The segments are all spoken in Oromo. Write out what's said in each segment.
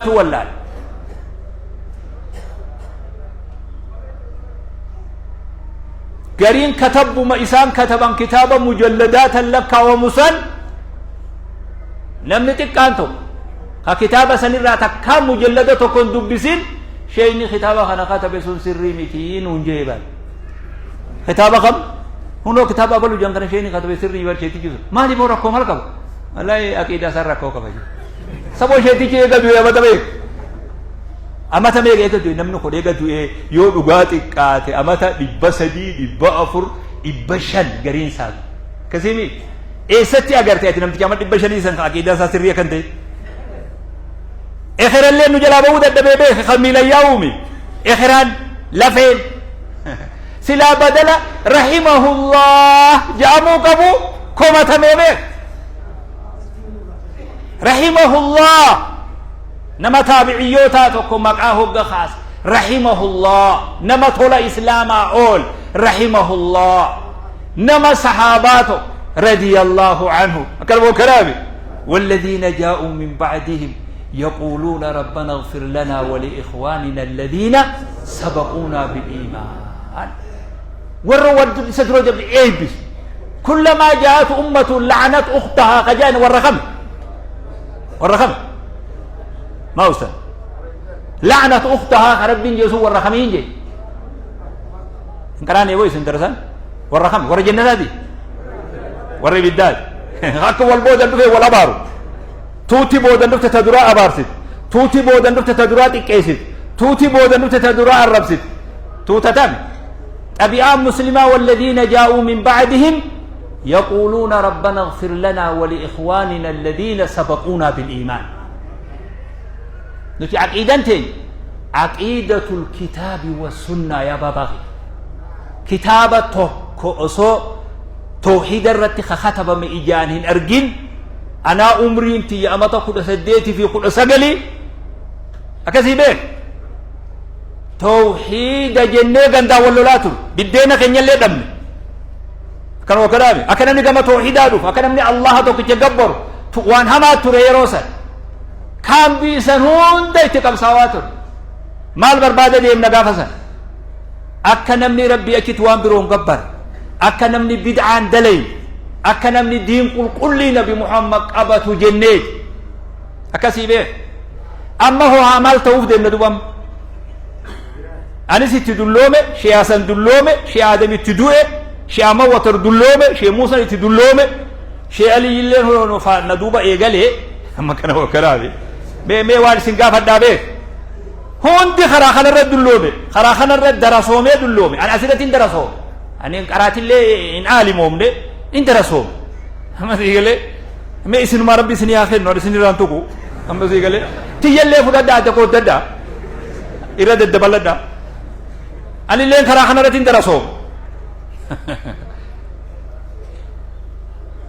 Wallaale. Gariin katabbuma isaan kataban kitaaba mujalladaatan lakkaawamu san, namni xiqqaan tokko ka kitaaba sanirraa takkaa mujallada tokko hin dubbisin, sheeyni kitaaba kana katabe sun sirrii miti nuun jee bar. Kitaaba kam? Hunoo kitaaba abalu jan kana sheeyni katabe sirrii bar, sheetichi sun maaliif hoo rakkoo maal qaba? Wallahi aqiidaa isaan rakkoo qaba jee. Saboo isheetichi eega du'e amata meeqa? Amata meeqa eega du'e? Namni kun eega du'e yoo dhugaa xiqqaate amata 300, 400, 500 gariin isaa. Akkasii eessatti agarte ati namticha amma 500 san aqiidaa isaa sirrii akkan ta'e? Ekerallee nu jalaa bahuu dadhabee beeke kan miilan yaa'uumi. Ekeraan lafeen silaa badala rahimahullah ja'amuu qabu komatamee beeka. Rahimahullah, nama taabiciyyootaa tokko maqaa hogga kaasa, rahimahullah, nama tola islaamaa ool, rahimahullah, nama sahaabaa tokko, radiyallahu anhu, akkana moo kanaami? والذين جاءوا من بعدهم يقولون ربنا اغفر لنا ولإخواننا الذين سبقونا بالإيمان. Warra warra isa dura dabre eebbisu. Kullamaa jaa'at ummatun la'anat ukhtahaa ka jedhan warra kami? Warra kami? Maa ustaz? La'anat ukhtahaa ka Rabbiin jedhu sun warra kamiin jedhe? Hin qaraane boo isin darasan? Warra kami? Warra jannataati? Warra ibiddaati? Akka wal boodan dhufee wal abaaru. Tuuti boodan dhufte ta duraa abaarsit. Tuuti boodan dhufte ta duraa xiqqeessit. Tuuti boodan dhufte ta duraa arrabsit. Tuuta tami? Xabi'aan muslimaa walladiina jaa'uu min ba'dihim yaquuluuna rabbana ighfir lanaa wali'ikhwaanina alladiina sabaquunaa bil iimaan. Nuti aqiidan teenya aqiidatul kitaabi wa sunnaa. Yaa baabaa kiyya, kitaaba tokko osoo tawhiida irratti ka katabame ijaan hin argin, anaa umriin tiyya amata 18 fi 19 akkasii beek, tawhiida jennee gandaan wal lolaa ture, biddeena keenyallee dhabne. Akkanuma kanaami akka namni gama tawhiidaa dhufu, akka namni Allaha tokkicha gabbaru waan hamaa ture. Yeroo san kaambii san hunda itti qabsaawaa ture. Maal barbaada deemna gaafa san? Akka namni Rabbii achitti waan biroo hin gabbare, akka namni bid'aan dalayn, akka namni diin qulqullii Nabi Muhammad qabatu jenneeti. Akkasii beek. Amma hoo haa maal ta'uuf deemna duba amma? Anis itti dulloome, Shee Hasan dulloome, Shee Aadam itti du'e, Shee Ahmad Watar dulloome, Shee Muusan itti dulloome, Shee Aliyyilleen na duuba eegalee amma kana wakkalaafi. Mee mee waan isin gaafadhaa beek. Hundi karaa kanarra dulloome, karaa kanarra darasoomee dulloome. Ani asirratti hin darasoome. Ani qaraatillee hin aalimoomne, hin darasoome. Amma sii galee, mee isinumaa Rabbi isinii haa kennu, ani isinirraan tuqu. Amma sii galee, tiyyallee fudhadhaa, adda qooddadhaa, irra daddabaladhaa. Anilleen karaa kanarratti hin darasoome.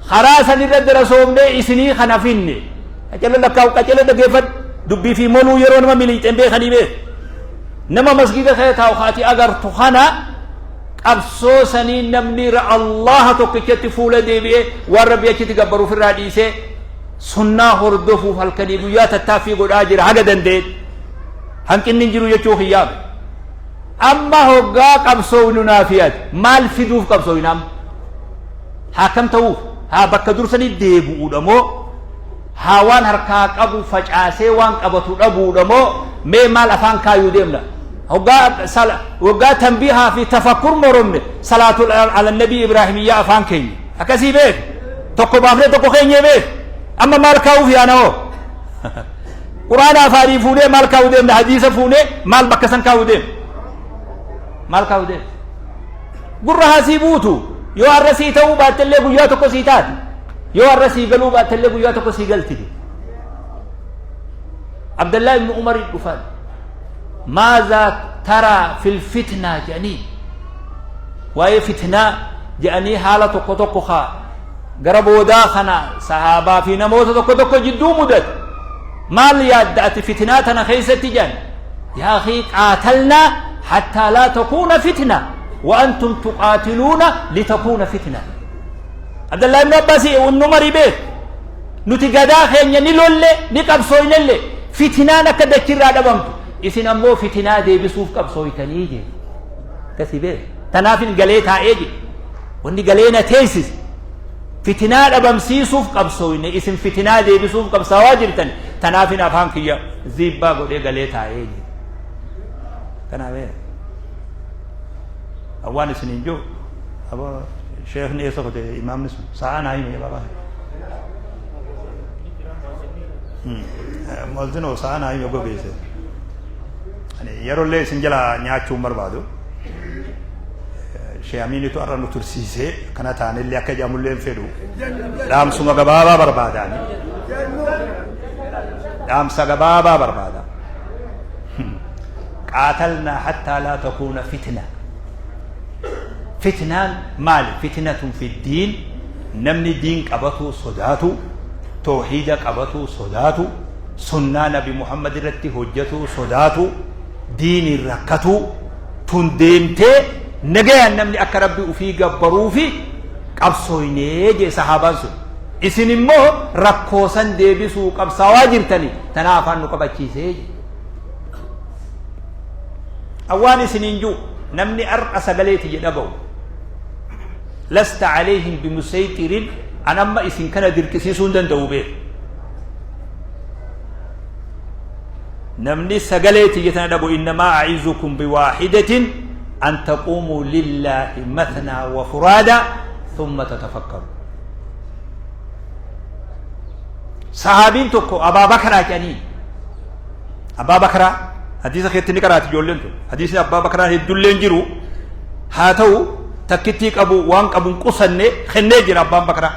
Karaa san irra darasoomnee isinii kana finne. Qacala lakkaa'u, qacala dhageeffadhu. Dubbii fi moluu yeroo nama miliixeen beekanii beeku. Nama masgiida kee taa'u kaati agartu kana, qabsoo sanii namni Allaha tokkichatti fuula deebi'ee, waan Rabbi achitti gabbaru ofirraa dhiisee sunnaa hordofuuf halkanii guyyaa tattaaffii godhaa jira haga danda'etti. Hanqinni hin jiru jechuu kiyyaame. Amma hoggaa qabsoownu naafi ati maal fiduuf qabsoowna amma? Haa akkam ta'uuf? Haa bakka dursanii deebi'uudha moo? Haa waan harkaa qabu facaasee waan qabatu dhabuudha moo? Mee maal afaan kaayuu deemna? Hoggaa sala hoggaa tanbiihaa fi tafakkur moromne, salaatul ala nabii Ibraahimiyyaa afaan keenya. Akkasii beek. Tokko baafnee tokko keenyee beek. Amma maal kaa'uuf yaana hoo? Quraana afaanii fuunee maal kaa'uu deemna? Hadiisa fuunee maal bakka san kaa'uu deemna? Maal kaa'uu deemna? Gurra haa sii buutu. Yoo har'a sii ta'uu baattellee guyyaa tokko sii taati. Yoo har'a sii galuu baattellee guyyaa tokko sii galti. Abdallaa ibn Umar dhufan. Maazaa taraa fil fitnaa jedhanii, waa'ee fitnaa jedhanii, haala tokko tokko kaa gara boodaa kana sahaabaa fi namoota tokko tokko jidduu mudate. Maal yaadda ati fitnaa tana keessatti jedhan? Yaa akii, qaatalnaa hattaa laa takuuna fitna wa antum tuqaatiluuna litakuuna fitna. Abdallah ibn Abbas, ibn Umar beek, nuti gadaa keenya ni lolle, ni qabsooynelle. Fitinaan akka dachirraa dhabamtu. Isin ammoo fitinaa deebisuuf qabsooytanii jee. Akkasii beek. Tanaafin galee taa'ee jee. Wanni galee na teessise. Fitinaa dhabamsiisuuf qabsooyne, isin fitinaa deebisuuf qabsaawaa jirtan. Tanaafin afaan kiyya ziibbaa godhee galee taa'ee jee. Kanaaf beek. Awwaan isin hin jiru. Aboo sheekni eessa kute imaamni sun sa'aa naa hime baabaa. Mu'azzinoo sa'aa naa hime gogeesse. Ani yerollee isin jala nyaachuu hin barbaadu. Shee Amiinitu har'a nu tursiisee akkana taanellee akka jedhamullee hin fedhu. Dhaamsuma gabaabaa barbaadaani. Dhaamsa gabaabaa barbaada. Qaatalnaa hattaa laa takuuna fitna. Fitnaan maali? Fitnatun fi diin, namni diin qabatuu sodaatu, toohiida qabatuu sodaatu, sunnaa nabi Muhammad irratti hojjatuu sodaatu, diiniin rakkatuu, tun deemtee nagayaan namni akka rabbi ufii gabbaruufi qabsooynee jee sahaabaan sun. Isin immoo rakkoo san deebisuu qabsaawaa jirtani, tanaa afaan nu qabachiisee jee. Awwaan isiniin ji'u namni ar'a sagalee tiyya dhaga'u, lasta alayhim bimusayxirin, an amma isin kana dirqisiisuu hin danda'u beeku. Namni sagalee tiyya tana dhaga'u, innamaa a'izukum biwaahidatin an taquumuu lillaahi mathnaa wa furaada thumma tatafakkaru. Sahaabiin tokko Abaa Bakraa jedhanii, Abbaa Bakraa hadiisa keetti ni qaraati ijoolleen tun. Hadiisni Abbaa Bakraa heddullee hin jiru. Haa ta'u takkittii qabu waan qabu hin qusanne kennee jira Abbaan Bakraa.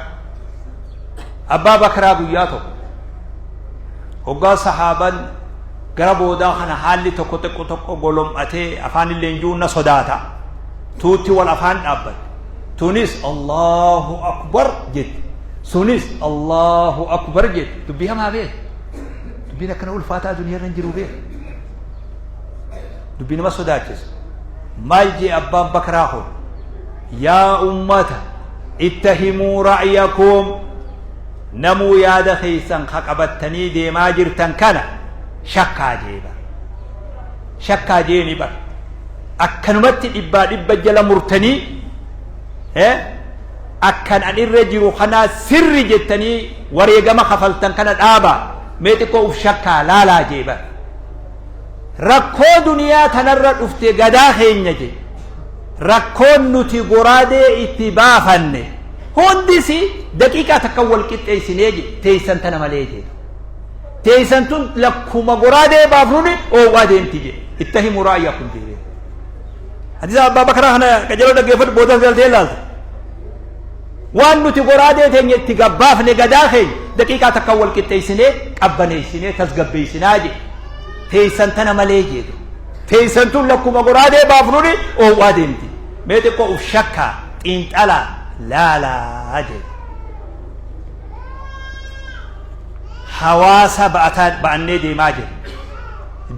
Abbaa Bakraa guyyaa tokko hoggaa sahaabaan gara boodaa kana haalli tokko tokko tokko golom'atee afaan illee hin jiru na sodaata. Tuutti wal afaan dhaabbate. Tunis Allahu Akbar jetti. Sunis Allahu Akbar jetti. Dubbii hamaa beeku. Dubbiin akkana ulfaataa duniyaa irra hin jiru beeku. Dubbii nama sodaachisu. Maal jee Abbaan Bakraa kun? Yaa ummata, ittahimuu ra'yakum, namuu yaada keessan ka qabattanii deemaa jirtan kana shakkaa jee bar. Shakkaa jeeni bar. Akkanumatti dhibbaa dhibba jala murtanii akkan an irra jiru kanaa sirri jettanii wareegama kafaltan kana dhaabaa, mee xiqqoo uf shakkaa laalaa jee bar. Rakkoo duniyaa tanarra dhufte gadaa keenya jee. Rakkoon nuti goraadee itti baafanne hundisi daqiiqaa takka wal qixxeessinee jee, teessan tana malee jee. Teessan tun lakkuma goraadee baafnuni oowwaa deemti jee. Ittahimu ra'yakum jee. Hadiisa Abbaa Bakraa kana qajeeloo dhaggeeffadhu, boodas galtee ilaalta. Waan nuti goraadee teenya itti gabbaafne gadaa keenya daqiiqaa takka wal qixxeessinee qabbaneessinee tasgabbeessinaa jee. Teessan tana malee jeetu. Teessan tun lakkuma goraadee baafnuni oowwaa deemti. Mee xiqqoo uf shakkaa, xiinxalaa, laalaa jeetu. Hawaasa ba'ataa ba'annee deemaa jira.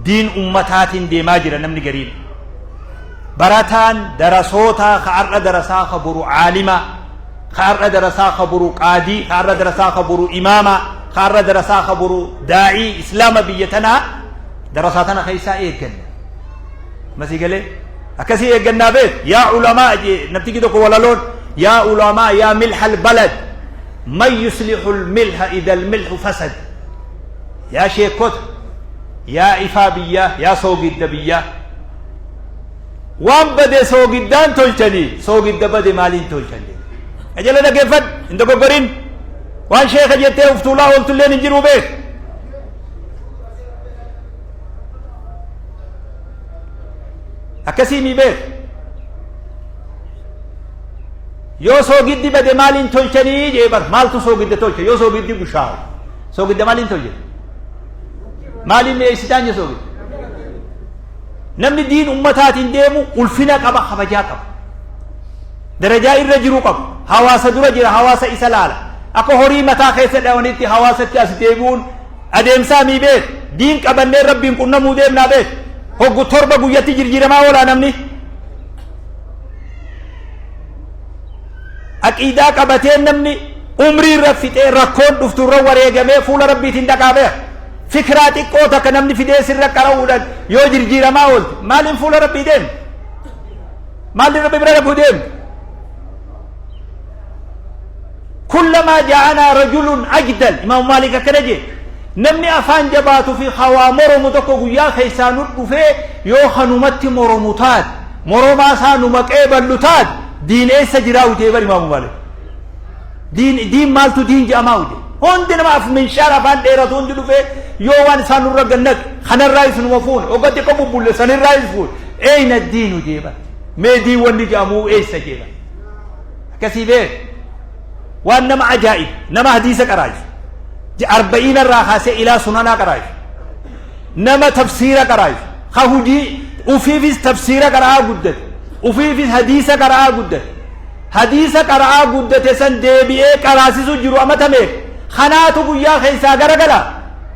Diin ummataatiin deemaa jira namni gariin. Barataan darasootaa ka har'a darasaa ka boru caalimaa, ka har'a darasaa ka boru qaadii, ka har'a darasaa ka boru imaamaa, ka har'a darasaa ka boru daa'ii islaama biyya tanaa darasaa tana keessaa eegganna. Masii galee akkasii eeggannaa beek yaa ulamaa jee namtichi tokko walaloon, yaa ulamaa, yaa milhal balad, man yuslihu lmilha ida lmilhu fasad, yaa sheekota, yaa ifaa biyyaa, yaa soogidda biyyaa, waan bade soogiddaan tolchanii, soogidda bade maaliin tolchan jedhe. Qajeela dhaggeeffadhu, hin dogoggorin. Waan sheeka jettee uf tuulaa ooltulleen hin jiru beek. Akkasii mi beek. Yoo soogiddi bade maaliin tolchanii jee bar, maaltu soogidda tolcha yoo soogiddi bushaa'u? Soogidda maaliin tolcha? Maaliin mi'eessitaan jee soogidda? Namni diin ummataatiin deemu ulfina qaba, kabajaa qaba. Darajaa irra jiru qaba. Hawaasa dura jira, hawaasa isa laala. Akka horii mataa keessa dhawanitti hawaasatti as deebi'uun adeemsaa mii beek. Diin qabannee rabbiin qunnamuu deemnaa beek. Hoggu 7 guyyatti jirjiiramaa oolaa namni. Aqiidaa qabatee namni umrii irra fixee rakkoon dhuftu irra wareegamee fuula rabbiitiin dhaqaa beek. Fikiraa xiqqoo takka namni fidee sirra qara'uudhaan yoo jirjiiramaa oolte maaliin fuula Rabbii deemte? Maaliin Rabbi bira dhaquu deemte? Kullamaa jaa'anaa rajulun ajdal, Imaamu Maalik akkana jee, namni afaan jabaatu fi hawaa moromu tokko guyyaa keessaa nu dhufee yoo kanumatti moromu taate, moromaa isaa numa qeeballu taate, diin eessa jiraa jee bar Imaamu Maalik. Diin diin maaltu diin jedhamaa jee. Hundi nama af minshaar afaan dheeratu hundi dhufee yoo waan isaan nurra gannaqe kanarraa isinuma fuune hogga xiqqoo bubbulle sanirraa is fuune, eeyna diinu jee bar. Mee diin wanni jedhamuu eessa jee bar. Akkasii beek. Waan nama ajaa'ib, nama hadiisa qaraayu, arba'iina irraa kaasee ilaa sunanaa qaraayu, nama tafsiira qaraayu, ka hujii ufiifis tafsiira qara'aa guddate, ufiifis hadiisa qara'aa guddate, hadiisa qara'aa guddate san deebi'ee qaraasisu jiru amata meeqa kanaatu guyyaa keessaa garagala?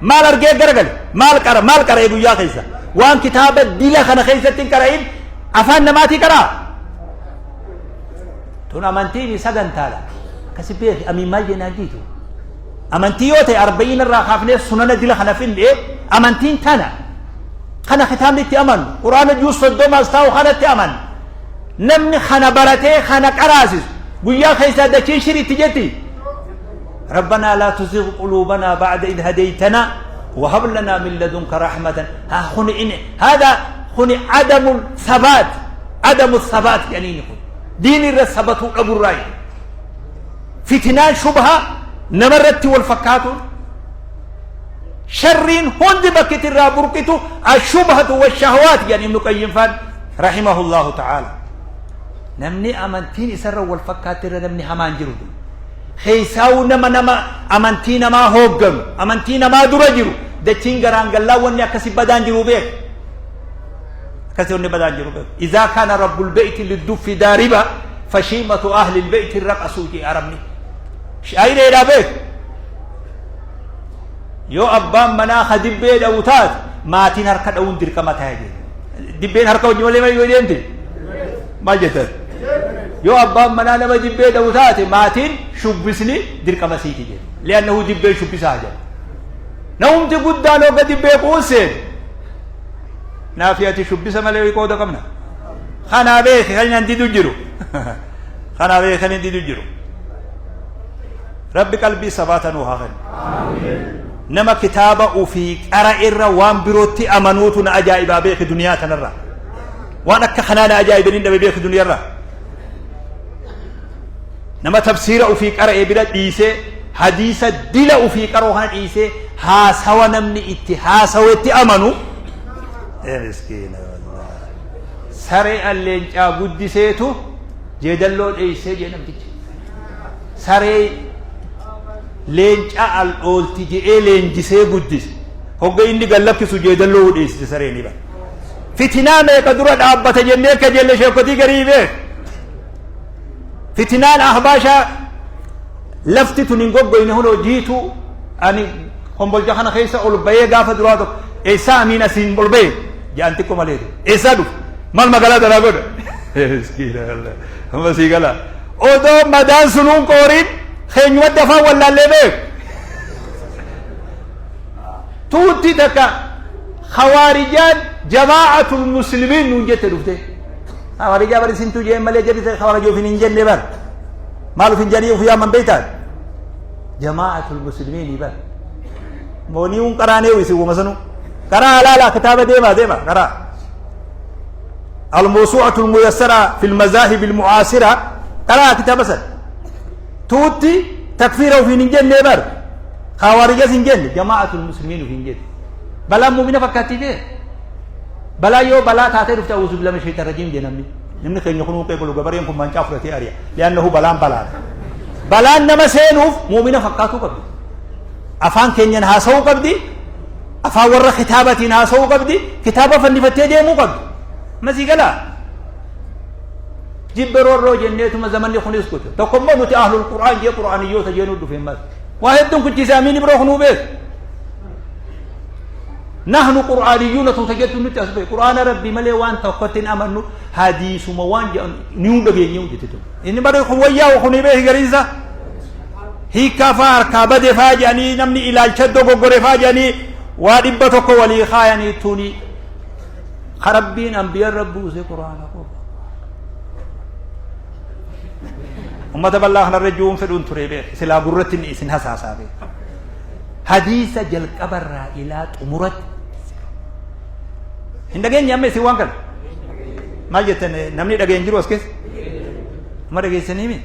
Maal argee garagale? Maal qara, maal qara'e guyyaa keessa? Waan kitaaba dila kana keessatti hin qara'in afaan namaatii qaraa. Tun amantiin sagantaadha. Akkasi beeki, amiin maal jennaan jiitu. Amantii yoo ta'e arba'iin irraa kaafnee sunana dila kana finne, amantiin tana. Kana kitaabni itti amanu, Quraana juus 30s taa'u kanatti amanu. Namni kana baratee kana qaraasisu guyyaa keessaa dachiin shiritti jetti. ربنا لا تزغ قلوبنا بعد إذ هديتنا وهب لنا من لدنك رحمة. ها خن إن هذا خن عدم الثبات، عدم الثبات يعني خن دين الرثبة أبو الرأي فتنان شبهة نمرت والفكات شرين هند بكت الرابركت الشبهة والشهوات. يعني ابن قيم فان رحمه الله تعالى namni amantiin isarra wal fakkaatti irra namni hamaan jiru keessaa'uu nama nama amantii namaa hoogganu, amantii namaa dura jiru, dachiin garaan gallaa wanni akkasi badaan jiru beek, akkasi wanni badaan jiru beek. إذا كان رب البيت للدف ضاربا فشيمة أهل البيت الرقص jee Arabni shaayireedhaa beek. Yoo abbaan manaa ka dibbee dha'u taate, maatiin harka dha'uun dirqama ta'e jee. Dibbeen harka wajji malee malee yoo deemte maal jettan? Yoo abbaan manaa nama dibbee dha'u taate, maatiin shubbisni dirqama siiti jedhe. لأنه dibbeen shubbisaa jedhe. Namumti guddaan hogga dibbee quunseen naafi ati shubbisa malee qooda qabna. Kanaa beeki kan hin didu jiru, kanaa beeki kan hin didu jiru. Rabbi qalbii sabaata nuu haa kennu. Nama kitaaba ufii qara irra waan birootti amanuutu na ajaa'ibaa beeki. Duniyaa tanarra waan akka kanaa na ajaa'ibin hin dhabe beeki. Duniyaarra nama tafsiira ufii qara'e bira dhiisee, hadiisa dila ufii qaroo kana dhiisee, haasawa namni itti haasawetti amanu, ee miskiina wallaahi, saree alleencaa guddiseetu jeedalloo dheeysee jee namtichi. Saree leenca al dhoolti je'ee leenjisee guddise, hogga inni gallakkisu jeedalloo dheessise sareen. Bara fitinaa meeqa dura dhaabbata jennee akka jelle sheekotii garii beek. Fitinaan ahbaashaa lafti tun hin goggoyne. Hunoo jiitu ani Kombolcha kana keessa ol bahee gaafa duraa tokko eessaa amiin asiin ol bahe jedhan xiqqoo maleetu eessaa dhufu maal magaalaa tanaa godha? Miskiina wallah. Amma sii gala odoo madaan sunuun qooriin keenyumatti afaan wallaallee beeku. Tuutti takka khawaarijaan جماعة المسلمين nuun jette dhufte. Khawaarijaa bar isintu jeen malee jedhite khawaarijaa ofin hin jenne bar. Maal ofin jedhanii of yaaman beektaan? جماعة المسلمين bar moonii un qaraanee isin wama sanu karaa halaalaa kitaaba deemaa deema karaa الموسوعة الميسرة في المذاهب المعاصرة قرأ كتاب سن. توتي تكفير في نجن بر خوارج سنجن جماعة المسلمين في نجن بلا مؤمنة فكاتي دي بلا يو بلا تاتي رفت أعوذ بالله من الشيطان الرجيم جي. نمني خير يكونوا قبلوا قبرين كم من شافرتي أريا لأنه بلان بلان بلان نما سينوف مؤمنة فكاتو قبل afaan keenyan haasa'uu qabdi, afaan warra kitaabatiin haasa'uu qabdi, kitaaba fannifattee deemuu qabdi. Masii galaa jibbe roorroo jenneetuma zamanni kunis kute. Tokko immoo nuti أهل القرآن jee qur'aaniyyoota jeenuu dhufe mas waa hedduun kuchiise. Amiin biroo kunuu beeku نحن قرآنيون tuuta jettu nutti as bahe. Qur'aana Rabbi malee waan tokkotti hin amannu, hadiisuma waan jedhan ni hunda geenye jette tun. Inni bara kun wayyaa kuni beeki gariisa hiikkaa faa harkaa bade faa jedhanii namni ilaalcha dogoggore faa jedhanii. Waa 100 walii kaayanii tuni ka Rabbiin anbiya irra buuse Qur'aana qofa. Ummata bal'aa kanarra jiruun fedhuun ture beek silaa gurratti inni isin hasaasaa beek. Hadiisa jalqabarraa ilaa xumuratti hin dhageenye amma isin waan kana maal jettan namni dhageen jiru as keessa amma dhageessanii mi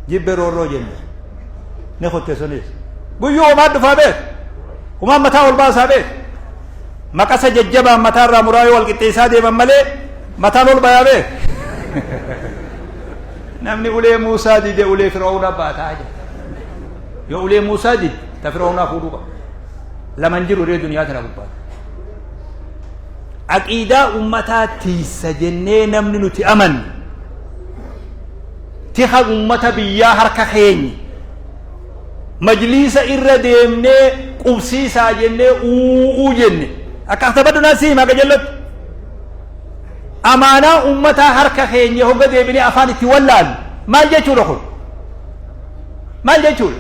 jibbe roorroo jenne ni kutte sunis guyyuu homaa dhufaa beek homaan mataa ol baasaa beek maqasa jajjabaan mataa irraa muraa yoo wal qixxeessaa deeman malee mataan ol bayaa beek namni ulee Muusaa dide ulee Fir'awnaa baataa jira yoo ulee Muusaa dide ta Fir'awnaa fuudhuu qaba laman jiru ree duniyaa tana gubbaata aqiidaa ummataa tiisa jennee namni nuti amanne tika ummata biyyaa harka keenye majliisa irra deemnee qubsiisaa jennee u'uu jenne akka aktabadhu naan si hima qajellotti amaanaa ummataa harka keenye hogga deebinee afaan itti wallaalu maal jechuudha kun maal jechuudha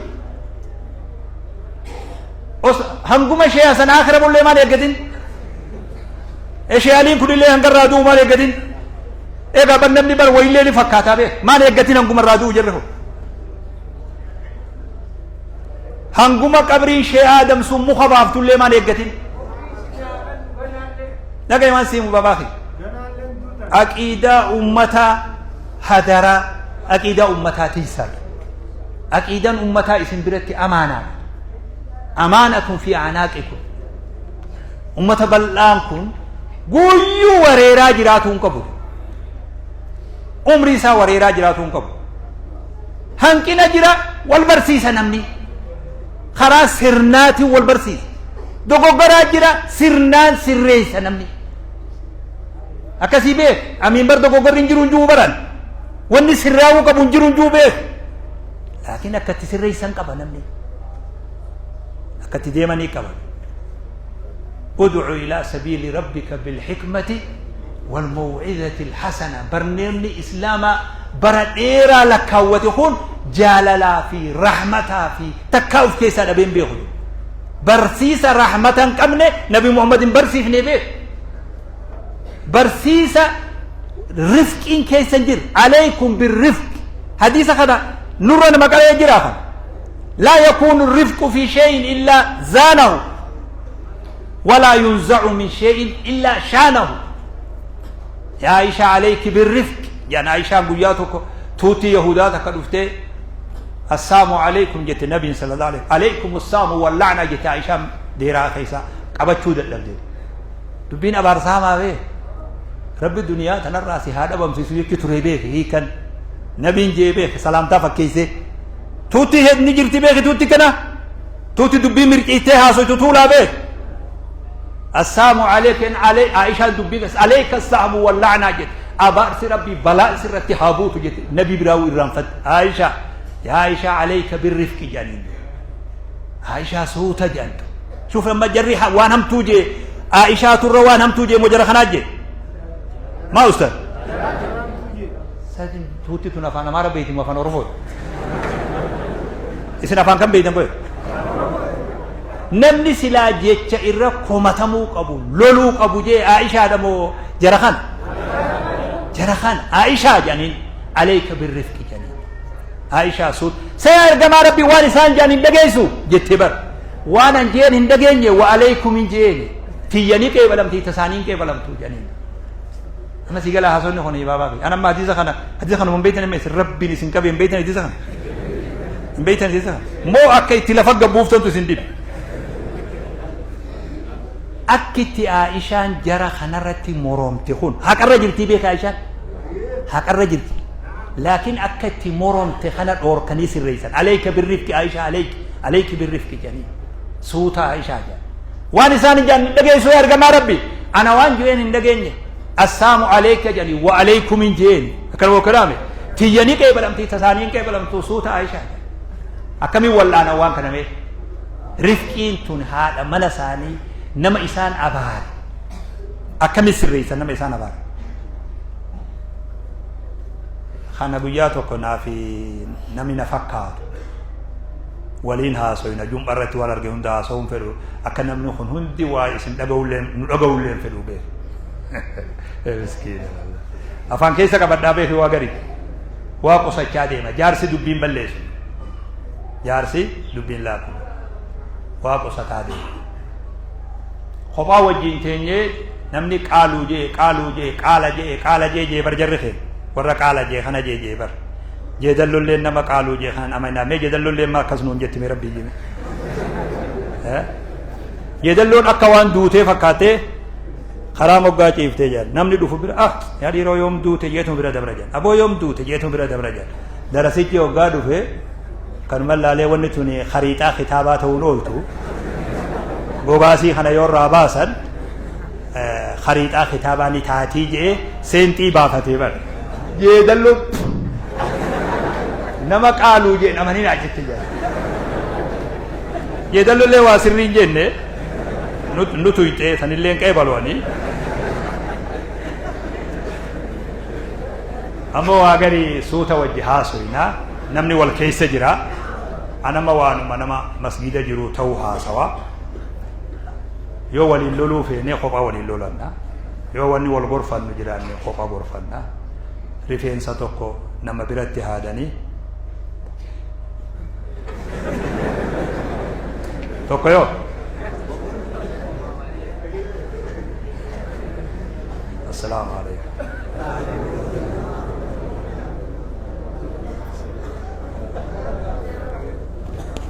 hanguma ishee hasan akira mullee maal eeggatin ishee aliin kunillee hangarraa du'u maal eeggatin Egaa bar namni bar wayillee ni fakkaataa beek. Maal eeggatiin hanguma irraa du'u jirri kun. Hanguma qabriin shee Aadam sun muka baaftullee maal eeggatiin. Dhagaye waan siimu babaa kee. Aqiidaa ummataa hadaraa aqiidaa ummataa tiisaa. Aqiidaan ummataa isin biratti amaanaadha. Amaanatun fi anaaqikum. Ummata bal'aan kun guyyuu wareeraa jiraatuu hin qabu. Umrii isaa wareeraa jiraatuu hin qabu. Hanqina jira wal barsiisa namni. Karaa sirnaatiin wal barsiisa. Dogoggoraa jira sirnaan sirreessa namni. Akkasii beek. Amiin bar dogoggorri hin jiru hin jiru baran. Wanni sirraa'uu qabu hin jiru hin jiru beek. Laakiin akkatti sirreessan qaba namni. Akkatti deemanii qaba. Ud'u ilaa sabiili rabbika bilhikmati walmaw'izati alhasana barneemni islaamaa bara dheeraa lakkaawwate kun jaalalaa fi rahmataa fi takkaa of keessaa dhabee hin beeku. Barsiisa rahmata hin qabne Nabi Muhammad hin barsiifne beeku. Barsiisa rifqiin keessa hin jirre alaykum birrifqi hadiisa kana nurra nama qabee jira kana. Laa yakuunu rifqu fi shay'in illaa zaanahu walaa yunza'u min shay'in illaa shaanahu. Yaa Aishaa alayki birrifqi jedhan Aishaan guyyaa tokko tuutii Yahudaa takka dhuftee assaamu alaykum jette nabiin sallallahu alayhi alaykum assaamu walla'na jette Aishaan deeraa keessa qabachuu dadhabde. Dubbiin abaarsaa hamaa bee rabbi duniyaa tanarraa si haa dhabamsiisu jechi ture beeki hiikan nabiin jee beeki salaamtaa fakkeessee. Tuutti ni jirti beeki tuutti kana. Tuutti dubbii mirciittee haasoytu tuulaa beeki. Assaamu aleyka aley Aishaan dubbii kas aleyka assaamu walla'naa jette. Abaarsi rabbii balaa sirratti haa buutu jette. Nabii biraa irraanfatte. Aishaa yaa Aishaa aleyka birrifqi jedhaniin. Aishaa suuta jedhantu. Shuuf amma jarri waan hamtuu jee Aishaa turra waan hamtuu jee moo jara kanaa jee. Maa ustaz? Sadin tuutti tun afaan Amaara beeyti moo afaan Oromooti? Isin afaan kam beeytan qoye? Namni silaa jecha irra komatamuu qabu, loluu qabu jee Aishaadha moo jara kana? Jara kana Aishaa jedhaniin aleeka birrifqi jedhaniin. Aishaa suut saya ergamaa rabbii waan isaan jedhan hin dhageessu jettee bara. Waan an jeen hin dhageenye wa aleekum hin jeeni. Tiyyanii qeebalamti tasaanii hin qeebalamtu jedhaniin. Amma sii galaa haasofni kun baabaa fi an amma hadiisa kana hadiisa kana hin beektan amma isin rabbiin isin qabe hin beektan hadiisa kana hin beektan hadiisa kana moo akka itti lafa gabbuuftantu isin dhibe akki itti Aishaan jara kanarratti moromte kun haqarra jirtii beeka Aishaan haqarra jirti laakiin akka itti moromte kana dhoorkanii sirreessan aleeyka birrifki Aishaa aleeyki aleeyki birrifki jedhanii suuta Aishaa jedhan waan isaan hin jedhan dhageessuu ergamaa rabbi Ana waan je'een hin dhageenye. Assaamu aleyka jedhanii wa aleykum hin je'een. Akkana wakkalaame. Tiyya ni qeebalamti tasaanii hin qeebalamtu suuta Aishaa. Akkamiin wal'aanan waan kana mee? Rifqiin tun haadha mana isaanii nama isaan abaare. Akkamiin sirreessan nama isaan abaare? Kana guyyaa tokko naafi namni na fakkaatu. Waliin haasoyna jum'a irratti waan arge hunda haasa'uu hin fedhu. Akka namni kun hundi waa isin dhaga'ullee nu dhaga'ullee hin fedhu beeku. Miskiina. Afaan keessa qabadhaa beeku waa gari. Waa qusachaa deema. Jaarsi dubbiin balleessu. Jaarsi dubbiin laafu. Waa qusataa deema. Kophaa wajjin teenyee namni qaaluu jee qaaluu jee qaala jee qaala jee jee bar jarri kee warra qaala jee kana jee jee bar. Jeedallolleen nama qaaluu jee kanan amanaa mee jeedallolleen maa akkas nuun jetti mee rabbii jime. Jeedalloon akka waan duutee fakkaattee karaa moggaa ciiftee jedhan namni dhufu bira ah yaa dhiiroo yoom duute jeetuma bira dabra jedhan aboo yoom duute jeetuma bira dabra jedhan darasichi hoggaa dhufe kanuma laalee wanni tuni khariixaa kitaabaa ta'uun ooltu gogaasii kana yoo irraa baasan khariixaa kitaabaa ni taatii je'ee seenxii baafatee bara. Jeedalloo nama qaaluu jeen amaninaa jette jedhan. Jeedallollee waa sirrii hin jenne nu tuyxee sanillee hin qeebalu ani. Ammoo waa gari suuta wajji haasoyna namni wal keessa jira. Anama waanuma nama masgiida jiru ta'uu haasawa. Yoo waliin loluu feene kophaa waliin lolanna. Yoo wanni wal gorfannu jiraanne kophaa gorfanna. Rifeensa tokko nama biratti haadanii tokko yoo Assalaamu alaikum.